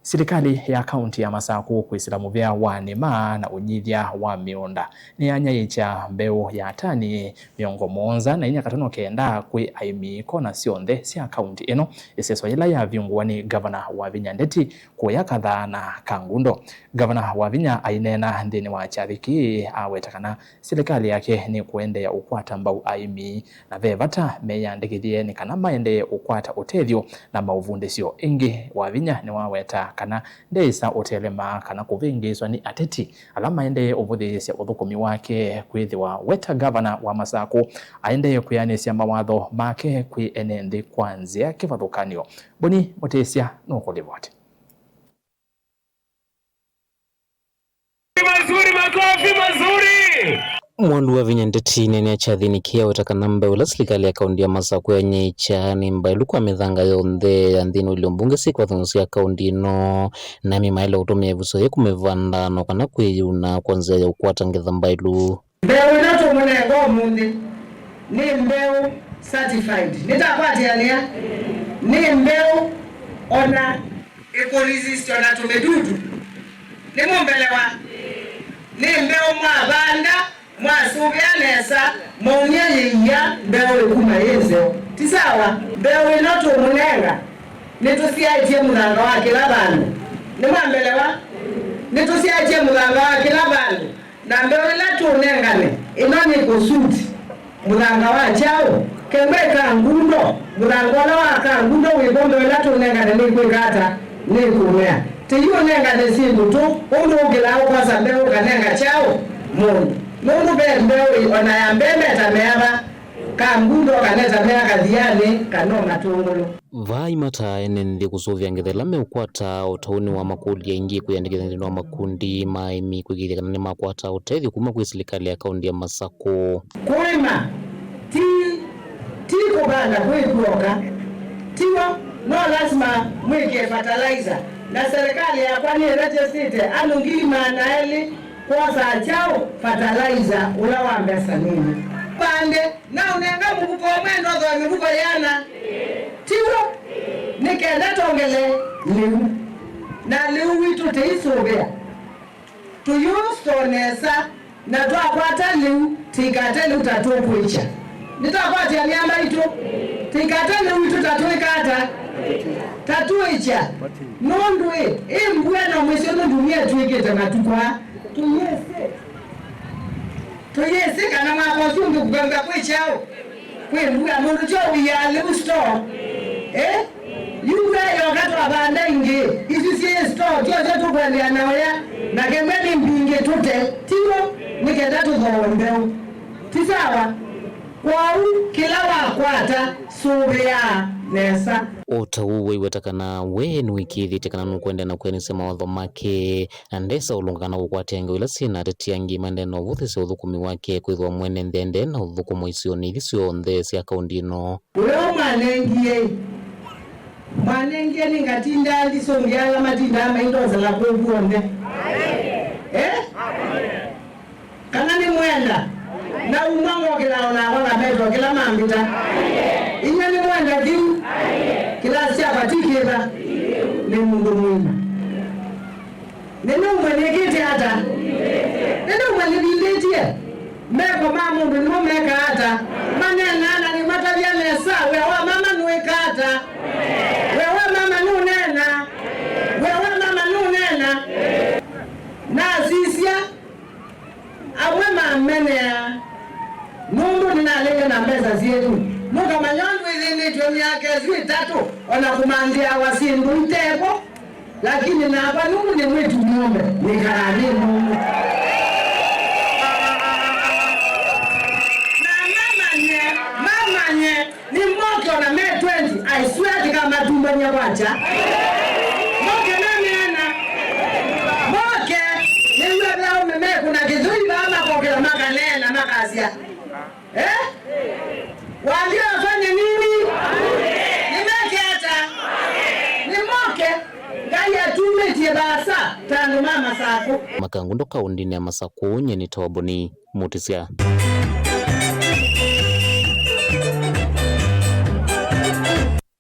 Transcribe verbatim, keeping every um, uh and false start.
Silikalĩ ya kaunti ya Masakũ kwĩsĩla mũvea wa nĩma na ũnyithya wa mĩũnda nĩyanyaĩĩkya mbeũ ya tani mĩongo mũonza na inya katono kenda kwĩ aĩmi kona syonthe sya kaunti ĩno, ĩseso yĩla yavyungũwa nĩ Ngavana Wavinya Ndeti kũya Kathaa na Kangundo. Ngavana Wavinya aineena nthĩnĩ wa kyathĩ kĩĩ aweta kana silikalĩ yake nĩkũendeea ũkwata mbau aĩmi na ve vata meyĩandĩkĩthye nĩ kana maendee ũkwata ũtethyo na maũvundĩsyo. Ĩngĩ, Wavinya nĩwaweta kana ndeĩsa ũtelema kana kũvĩngĩĩswa nĩ ateti ala maendee ũvũthĩĩsya ũthũkũmi wake kwĩthĩwa we ta ngavana wa Masakũ aendee kwĩanĩsya mawatho make kwĩ ene nthĩ kwa nzĩa kĩvathũkany'o. Boni Mũtĩsya nũkũlivoti. Mazuri, makofi mazuri. Mwandu Wavinya Ndeti nene akyathĩnĩ kĩĩ aweta kana mbeũ ĩla silikalĩ ya kaunti ya Masakũ yanyaĩĩkya nĩ mbaĩlu kwa mĩthanga yonthe ya nthĩnĩ wa ilio mbunge syĩ kwathonĩ sya kaunti ĩno, na nĩmaĩle kũtũmĩa ĩvuso yĩĩ kũmĩvanda no kana kwĩyuna kwa nzĩa ya ũkwata ngetha mbaĩlu. Mbeũ ĩla tũmũnenga ũmũnthĩ nĩ mbeũ certified. Nĩtakwatĩanĩa? Nĩ mbeũ ona ĩkũresist ona tũmĩdudu. Nĩmũmbelewa? Nĩ mbeũ mwavanda, mwasũvĩa nesa, mwaumya yĩia, mbeũ ĩkuma yĩ nzeo. Ti sawa? Mbeũ ĩla tũmũnenga, nĩtũsyaĩtye mũthanga wa kĩla vandũ. Nĩmwambelewa? Nĩtũsyaĩtye mũthanga wa kĩla vandũ. Na mbeũ ĩla tũũnengane, ĩno nĩkũsuit mũthanga wa kyaũ? Kengwe Kangundo, mũthanga ũla wa Kangundo wĩvo, mbeũ ĩla tũũnengane nĩkwĩka ata? Nĩkũmea. Tĩiũnengane syĩndũ tũ, ũndũ ũkĩlaa ũkosa mbeũ ũkanenga kyaũ? Mũndũ. Nũndũ ve mbeũ ĩ, ona ya mbembe ta meava, Kangundo kana ta mea kathianĩ, kana o matũngũlũ. Vaa imataa ene nthĩ kũsũvĩa ngetha ĩla meũkwata ũtaũnĩ wa makũlyo aingĩ kwĩyandĩkĩthya nthĩnĩ wa makundi ma aĩmi kũĩkĩĩthya kana nĩmakwata ũtethyo kuma kwĩ silikalĩ ya kaunti ya Masakũ. Kũĩma ti, ti kũvanda kwĩ kw'oka. Tiw'o, no lasima mwĩkĩe fertilizer. Na serikali yakwa nĩĩrejesite andũ ngili maana elĩ kwosaa kyaũ? Fertilizer ũla wa mbesa nini. Pande, naũnenga mũvuko ũmwe ndothoo mĩvuko yĩana. Tiw'o? Nĩ kenda tongele lĩu. Na lĩu witũ tĩisũvĩa. Tũyũstoo nesa, na twakwata lĩu, tĩikate lĩu ta tũkwĩkya. Nĩtwakwatĩanĩa maitũ? Tĩikate lĩu witũ ta twĩka ata? Ta twĩkya. Nũndũ ĩ, ĩ mbua no mwĩsĩ nũndũ nĩyĩtw'ĩkĩte matukũ aa. Tũyĩsĩ. Tũyĩsĩ kana mwaka ũsu ũngĩ kũkamba kwĩ kyaũ? Kwĩ mbua, mũndũ kyo wĩaa lĩu store. Eh? Yu mbua yoka twavanda ingĩ, isu syĩ store, kyosyo tũkwendeea na ũya, na kemwe nĩ mbingĩ tũte, tiw'o? Nĩ kenda tũthooe mbeũ. Ti sawa? Kwoou, kĩla wakwata, sũvĩaa nesa. O ta ũu, waiweta kana we nĩwĩkĩĩthĩtye kana nũkwenda na kwĩanĩsya mawatho make, na ndesa ũlũnga kana kũkwatĩa ngewa ila syĩ na ateti angĩ maendee na ũvũthĩsya ũthũkũmi wake, kwĩthĩwa mwene nthĩ aendee na ũthũkũmo isionĩ ithi syonthe sya kaunti ĩno. Ũla mwanengie, mwanengie nĩngatindaa ndisũngĩa ala matindaa maindosela kũu kw'onthe. Eh? Kana nĩmwenda? Na uma ngokĩla o nakwa ngametwa kĩla mambĩta. Inyie nĩmwenda kĩu? Kĩlasi kyakwa ti kĩva? Nĩ mũndũ mũima. Nĩnĩumwe nĩkĩte ata? Nĩnĩumwe nĩvindĩtye? Meko ma mũndũ nĩmo mekaa ata? Maneenaa na nĩmatavya nesa. Wĩa wa mama nũĩkaa ata? Wĩa wa mama nũneenaa. Wĩa wa mama nũneenaa. Nasisya. Amwe mameneaa nũndũ nĩnalĩte na mbesa syenyu. Nũkamanya ũndũ ĩthĩnĩtw'e myaka ĩsu ĩtatũ, o na kũmanthĩawa syĩndũ itevo, lakini nakwa nũndũ nĩ mwĩtu mũũme, nĩkalaa nĩ mũũme. Na mamanye, mamanye, nĩmoke o na me twenty, I swear ndĩkamatumbany'a kwakya. Moke me meana. Moke, nĩw'e ve aũme mekũna kĩthũi vaa makokĩla makaneena makasya, eh? Waambia wafanye nini? Nĩmeke ata? Nĩmoke. Ngai atumĩtye vaasa ta andũ ma Masakũ. Makangundo kaũndĩnĩ ya Masakũ, nyie nĩ Toboni Mũtĩsya.